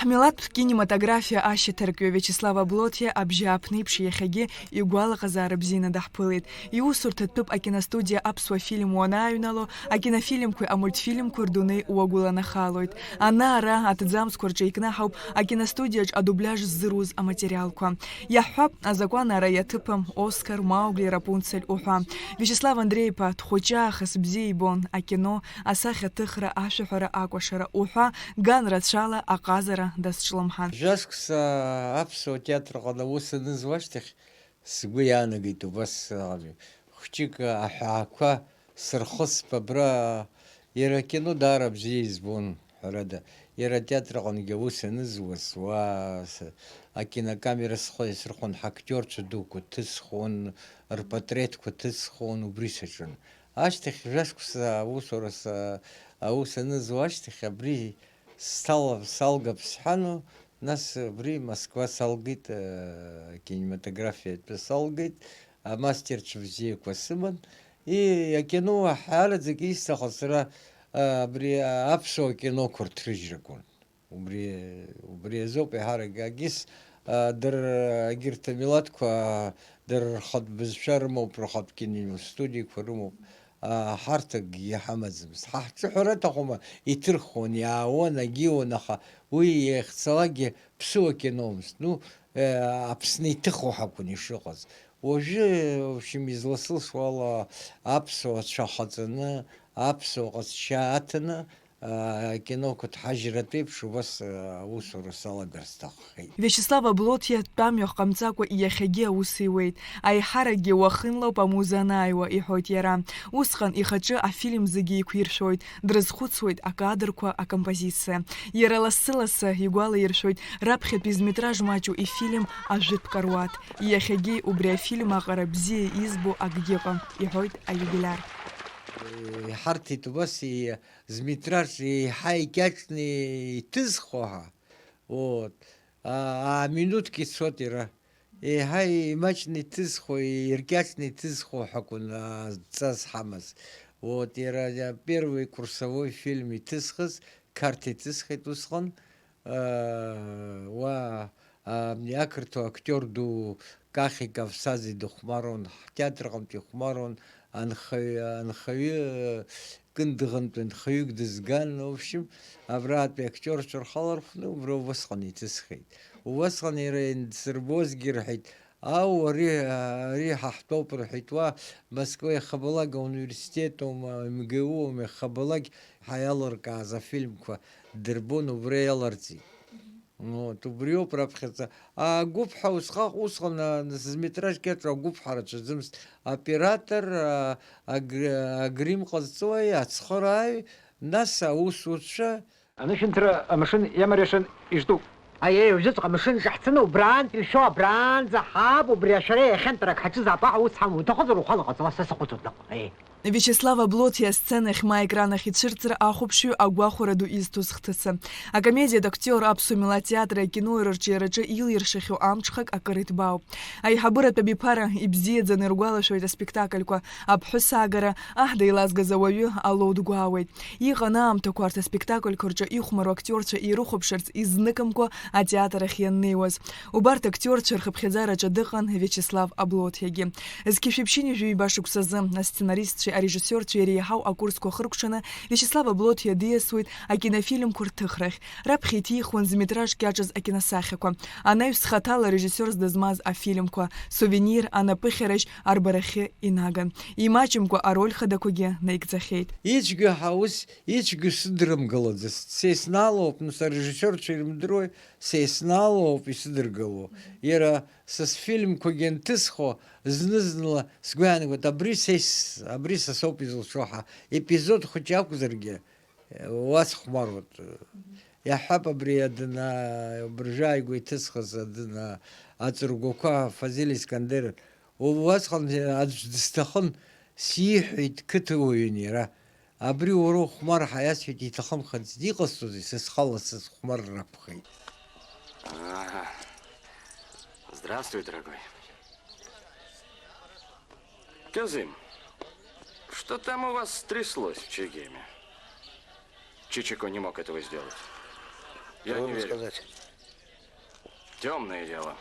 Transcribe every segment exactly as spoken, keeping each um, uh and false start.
Ҳмилаҭтә кинематографиа ашьаҭаркҩы Виачеслав Аблоҭиа абжьааԥнеиԥш иахьагьы игәалаҟазаара бзианы даҳԥылеит. Иусурҭатәуп акиностудиа Аԥсуа фильм уанааҩнало, акинофильмқәеи амультфильмқәеи рдунеи уагәыланахалоит. Ана-ара аҭӡамцқәа рҿы икнаҳауп акиностудиаҿ адубляж ззыруз аматериалқәа. Иаҳҳәап, азакәанара иаҭыԥым, Оскар, Маугли, Рапунцель уҳәа. Виачеслав Андреи-иԥа дхәыҷы аахыс бзиа ибон акино, асахьаҭыхра, ашәаҳәара, акәашара уҳәа, ган рацәала аҟазара дазҿлымҳан. Жәашықәса аԥсуа театр аҟны аус анызуа ашьҭахь, сгәы иаанагеит убас, ами, хәҷык аҳәаақәа сырхысп абра, иара акино даара бзиа избон, ҳәарада. Иара атеатр аҟынгьы аус анызуаз, уа, с-, акинокамера схы исырхәон, ҳактиорцәа дуқәа ҭысхон, рпатреҭқәа ҭысхон, убри саҿын. Ашьҭахь жәашықәса аусура са-, аус анызуа ашьҭахь абри сҭала-, салгап сҳәану, нас абри Москва салгеит, э, кинематографиатәы салгеит, амастерцәа бзиақәа сыман. И, акино ҳәараӡак исҭахыз сара, э, абри аԥсуа киноқәа рҭрыжьрақәан. Убри, убри азоуп еиҳарак агьыс, а, дыр-, егьырҭ амилаҭқәа, дара рхатә бызшәа рымоуп, рхатә киностудиақәа рымоуп. А, ҳарҭ акгьы ҳамаӡамызт. Ҳа ҳҿы ҳәара аҭахума, иҭырхуан, иаауан, агьиуан, аха уи иахьцалакгьы ԥсуа киномызт. Ну, э, Аԥсны иҭыху ҳакәын ишыҟаз. Уажәы, в общем, изласылшо ала, аԥсуа цәа хаҵаны, аԥсуа ҟазшьа аҭаны, акиноқәа ҭҳажьратә еиԥш убас аусура салагар сҭаххеит. Виачеслав Аблоҭиа тәамҩа ҟамҵакәа иахьагьы аус иуеит. Аиҳаракгьы уахынлоуп амуза анааиуа, иҳәоит иара. Усҟан ихаҿы афильм зегьы еиқәиршәоит, дрызхәыцуеит акадрқәа, акомпозициа. Иара лассы-лассы игәалаиршәоит раԥхьатәи зметраж маҷу ифильм Ажәытә каруаҭ. Иахьагьы убри афильм аҟара бзиа избо акгьы ыҟам, иҳәоит аиубиляр. Иҳарҭеит убас и-, зметраж еиҳа икьаҿны иҭызхуа ҳәа. Вот. А, а, минуҭк ицот иара. Еиҳа имаҷны иҭызхуа, иркьаҿны иҭызхуа ҳәа акәын, а, адҵа зҳамаз. Вот, иара, а, первый курсовой фильм иҭысхыз, Қарҭ иҭысхит усҟан. Уа, а, ақырҭуа актиор ду Кахи Кавсази дыхәмаруан, ҳтеатр аҟынтә ихәмаруан, анхаҩы, анхаҩы, Кындыӷынтәи анхаҩык дызган, в общем, абратәи актиорцәа рхала рхәны убра убасҟан иҭысхит. Убасҟан иара иансырбозгьы рҳәеит, Ау, ари, ари ҳа ҳтәоуп, рҳәеит, уа Москва иахабалак ауниверситет аума, МГУ аума, иахабалак ҳаиалыркааз афильмқәа дырбон, убра иаларҵеит. Вот, убриоуп раԥхьаӡа. Агәыԥҳа усҟак, усҟан, а, зметраж кьаҿу агәыԥҳа рацәаӡамызт. Аоператор, а, агр-, агрим ҟазҵои, ацхырааҩ, нас аусуцәа, Анышәынҭра амашын иамариашан ижтәуп. Аиеи, уажәыҵәҟьа амашьына ҿаҳҵаны убраантә ишәо абраанӡа ҳаап, убри ашәара иахьантәарак ҳаҿызаап, аҳ, ус ҳамоу уҭахызар ухала ҟаҵала, са сахәыцуа дыҟоуп. Аиеи. Виачеслав Аблоҭиа асцена ахь ма аекранахь ицәырҵыр ахәаԥшҩы агәахәара ду изҭоз хҭыцын. Акомедиатә актиор аԥсуа милаҭ театри акинои рырҿиараҿы илиршахьоу амҽхак акыр иҭбаауп. Аиҳабыратә абиԥара ибзиаӡаны иргәалашәоит аспектакльқәа, Аԥҳәыс аагара, Аҳ деилазгаз ауаҩы, Алоу дгәаауеит. Иҟан аамҭақәа арҭ аспектакльқәа рҿы ихәмаруа актиорцәа ирыхәаԥшырц изныкымкәа атеатр ахь ианнеиуаз. Убарҭ актиорцәа рхыԥхьаӡараҿы дыҟан Виачеслав Аблоҭиагьы. Зқьи жәшәи ԥшьынҩажәи ҩба шықәсазы асценаристцәеи арежиссиорцәеи иреиҳау акурсқәа хыркәшаны Виачеслав Аблоҭиа диасуеит акинофильмқәа рҭыхрахь. Раԥхьа иҭихуан зметраж кьаҿыз акиносахьақәа, анаҩс хаҭала режиссиорс дызмаз афильмқәа, Сувенир, Анапыхьарашь, Арбарахьы инаган. Имаҷымкәа ароль хадақәагьы наигӡахьеит. Ицәгьоу ҳаус, ицәгьоу сыдрымгалаӡацт. Са исналоуп, ну, са арежиссиорцәа ирымдыруеи, са исналоуп исыдыргало. Иара са сфильмқәагьы анҭысхуа, зны-зынла сгәы иаанагоит, абри са ис-, абри са соуп изылшо ҳәа. Епизод хәыҷы акәзаргьы, уа схәмаруеит. Иаҳҳәап, абри адына, абыржәы ааигәа иҭысхыз адына, аҵыргәақәа Фазиль Искандер, убасҟан аӡә дысҭахын, сиҳәеит, қыҭауаҩын иара. Абри уара ухәмар ҳәа иасҳәеит, иҭахымхацт, иҟасҵозеи, са схала сызхәмарыр акәхеит. Ага. Здравствуй, дорогой. Кёзым, что там у вас стряслось в Чегеме? Чичико не мог этого сделать. Я не верю. Темное дело.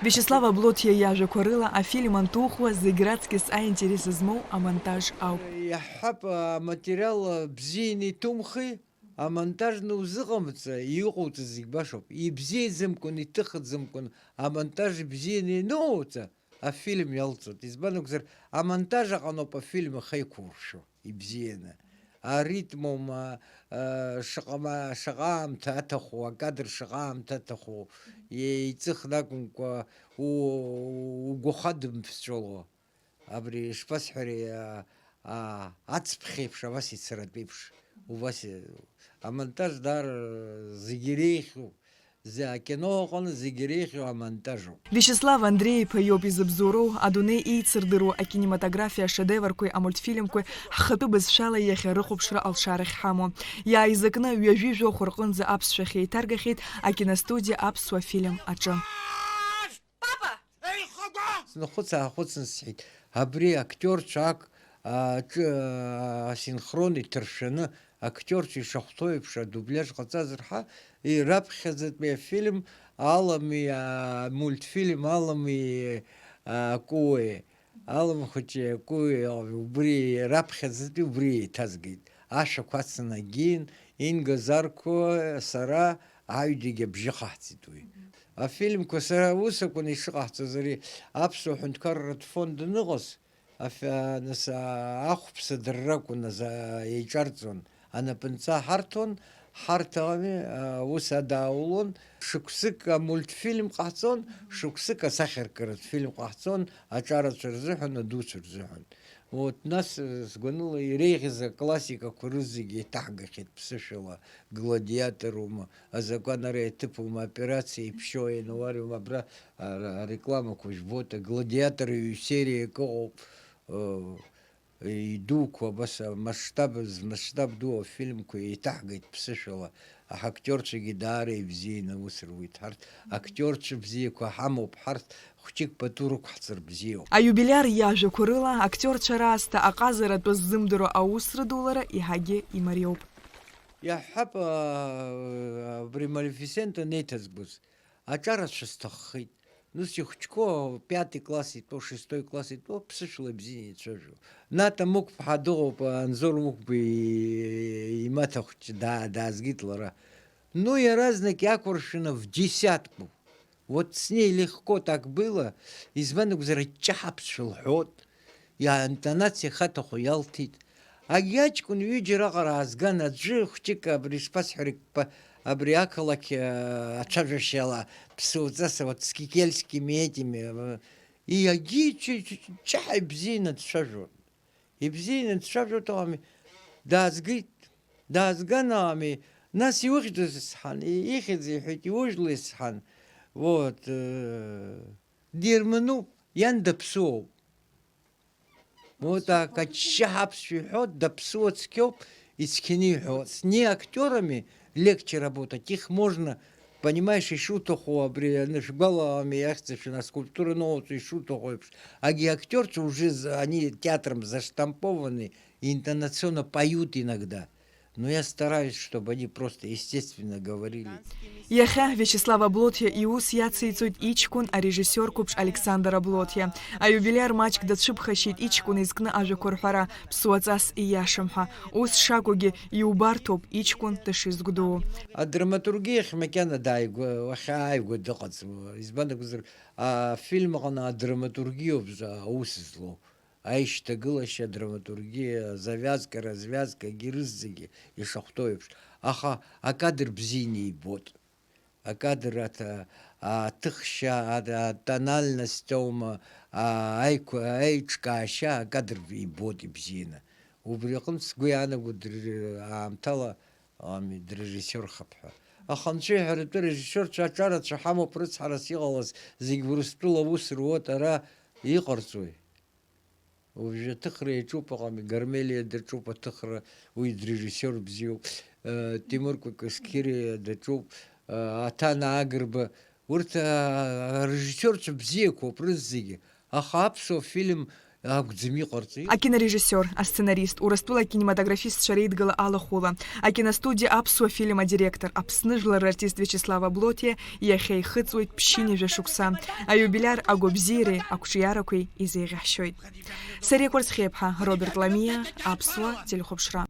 Виачеслав Аблоҭиа иажәақәа рыла афильм антухуа зегь раҵкыс аинтерес змоу амонтаж ауп. Иаҳҳәап, аматериал бзианы иҭумхи, амонтаж наузыҟамҵа, иҟауҵаз зегь башоуп. Ибзиаӡамкәан, иҭыхӡамкәан амонтаж бзианы ианыҟауҵа, афильм иалҵуеит. Избан акәзар, амонтаж аҟаноуп афильм ахеиқәуршәо, ибзианы. Аритм аума, а, шаҟа ма-, шаҟа аамҭа аҭаху, акадр шаҟа аамҭа аҭаху, еиҵыхны акәымкәа, у-, угәахәа дымԥҵәало. Абри, ишԥасҳәари, а, а, ацԥхь еиԥш, абас ицаратәеиԥш, убас, э, амонтаж даара зегьы иреиӷьу, акино аҟны зегьы иреиӷьу амонтажуп. Виачеслав Андреи-иԥа иоуп изыбзоуроу, адунеи еицырдыруа акинематографиа ашедеврқәеи амультфильмқәеи ҳхатәы бызшәала иахьа рыхәаԥшра алшарахь ҳамоу. Иааизакны ҩажәи жәохә рҟынӡа аԥсшәа ахьеиҭаргахьеит акиностудиа Аԥсуа фильм аҿы. Папа! Снахәыц-аахәыцын сҳәеит, абри актиорцәа ак-, аҿы, асинхрон иҭыршәаны актиорцәа ишахәҭоу еиԥш адубляж ҟаҵазар ҳәа, и-, раԥхьаӡатәи афильм Алами, амультфильм Алами, а, Куи, Алым хәыҷи Куи, убри раԥхьаӡатәи убри еиҭазгеит. Ашәақәа ацын агьин, Инга Зарқәа, сара, аҩдагьы абжьы хаҳҵеит уи. Афильмқәа сара ус акәын ишыҟаҳҵаз, ари аԥсуа ҳәынҭқарратә фонд аныҟаз, аф-, а, нас, а, ахәԥса дырра акәын аза-, еиҿарҵон, анапынҵа ҳарҭон, ҳарҭ ами, а, ус адааулон, шықәсык амультфильм ҟаҳҵон, шықәсык асахьаркыратә фильм ҟаҳҵон, аҿарацәа рзыҳәан, адуцәа рзыҳәан. Вот, нас, э, сгәаныла иреиӷьыз аклассикақәа рызегьы еиҭаҳгахьеит ԥсышәала, Гладиатор ума, Азакәан ара иаҭыԥума, Операциа Иԥшьоу Иануариума, абра, а, ра-, арекламақәа жәбоит, Агладиатор ҩ-, сериак ыҟоуп, э, идуқәа, абас амасштаб, змасштаб ду афильмқәа еиҭаҳгеит ԥсышәала, аҳактиорцәагьы даара ибзианы аус руит. Ҳарҭ актиорцәа бзиақәа ҳамоуп, ҳарҭ хәҷык пату рықәҳҵар бзиоуп. Аиубилиар иажәақәа рыла, актиорцәа раасҭа аҟазара атәы ззымдыруа аус рыдулара еиҳагьы имариоуп. Иаҳҳәап, аа, абри Малефисента анеиҭазгоз, аҿарацәа сҭаххеит. Нас ихәҷқәоу пятый класс итәоу, шестой класс итәоу, ԥсышәала ибзианы ицәажәо. Ната Мықәԥҳа дыҟоуп, Анзор Мықәба и-, имаҭа хәҷы, даа-, даазгеит лара. Ну, иаразнак иақәыршәаны в десятку. Вот с ней легко так было, избан акәзар, аччаҳ аԥсшәа лҳәот, иаинтонациа хаҭахо иалҭеит. Агьи аҷкәын ҩыџьа раҟара аазган аӡәы хәҷык абри шԥасҳәари, кпа-, абри ақалақь, э, ацәажәашьала ԥсуаҵас, вот с кикельскими этими, э, и агьи ҷ-, ҷ-, ҷаҳа ибзианы дцәажәон. Ибзианы дцәажәо дыҟами, даазгеит, даазган ами, нас иухьӡыз сҳәан, и-, ихьӡ иҳәеит, иужәлеи сҳәан. Вот, э, дирмануп, иан даԥсуоуп. Вот, а, каччаҳ аԥсшәа иҳәо, даԥсуа цқьоуп, ицқьаны иҳәо. С неактёрами легче работать, их можно Понимаешь, ишуҭаху абри анышәгәалаами, иахьӡашәан аскульптура ноуҵо ишуҭаху еиԥш, агьи актиорцәа уже з-, они театром заштампованные, интонационно поют иногда. Но я стараюсь, чтобы они просто естественно говорили. Иахьа Виачеслав Аблоҭиа иус иациҵоит иҷкәын арежиссиор қәыԥш Александр Аблоҭиа. Аиубилиар маҷк дацәыԥхашьеит иҷкәын изкны ажәақәа рҳәара, ԥсуаҵас ииашам ҳәа. Ус шакәугьы, иубарҭоуп иҷкәын дышизгәдуу. Адраматургиахь макьана дааигәа, уахь ааигәа дыҟаӡам. Избан акәзар, афильм аҟны адраматургиоуп за-, аус злоу. Аишьҭагылашьа, адраматургиа, завязка, развязка, егьи рызегьы ишахәҭоу еиԥш. Аха акадр бзианы ибот. Акадр аҭа-, аҭыхшьа, а-, атональность аума, а-, аиқә-, аиҿкаашьа акадр ибот ибзианы. Убри аҟынтә сгәы иаанаго др-, аамҭала, ами, дырежиссиорхап ҳәа. Аха анцәа иҳәаратәы режиссиорцәа аҿарацәа ҳамоуп рыцҳарас иҟалаз, зегь Урыстәыла аус руоуп, ара иҟарҵои? Уажәы аҭыхра иаҿуп, аҟами, Гармелиа даҿуп аҭыхра, уи дырежиссиор бзиоуп, э, Тимур Кәакәасқьыриа даҿуп, э, Аҭана Агрба, урҭ, э, арежиссиорцәа бзиақәоуп рызегьы, аха аԥсуа фильм Акәӡам иҟарҵеит. Акинорежиссиор, асценарист, Урыстәыла акинематографистцәа реидгыла алахәыла, акиностудиа Аԥсуа фильм адиректор, Аԥсны жәлар рартист Виачеслав Аблотиа иахьа ихыҵуеит ԥшьынҩажәа шықәса. Аиубилиар агәабзиареи ақәҿиарақәеи изеиӷьаҳшьоит. Сариа Кәарцхиаԥҳа, Роберт Ламиа, Аԥсуа телехәаԥшра.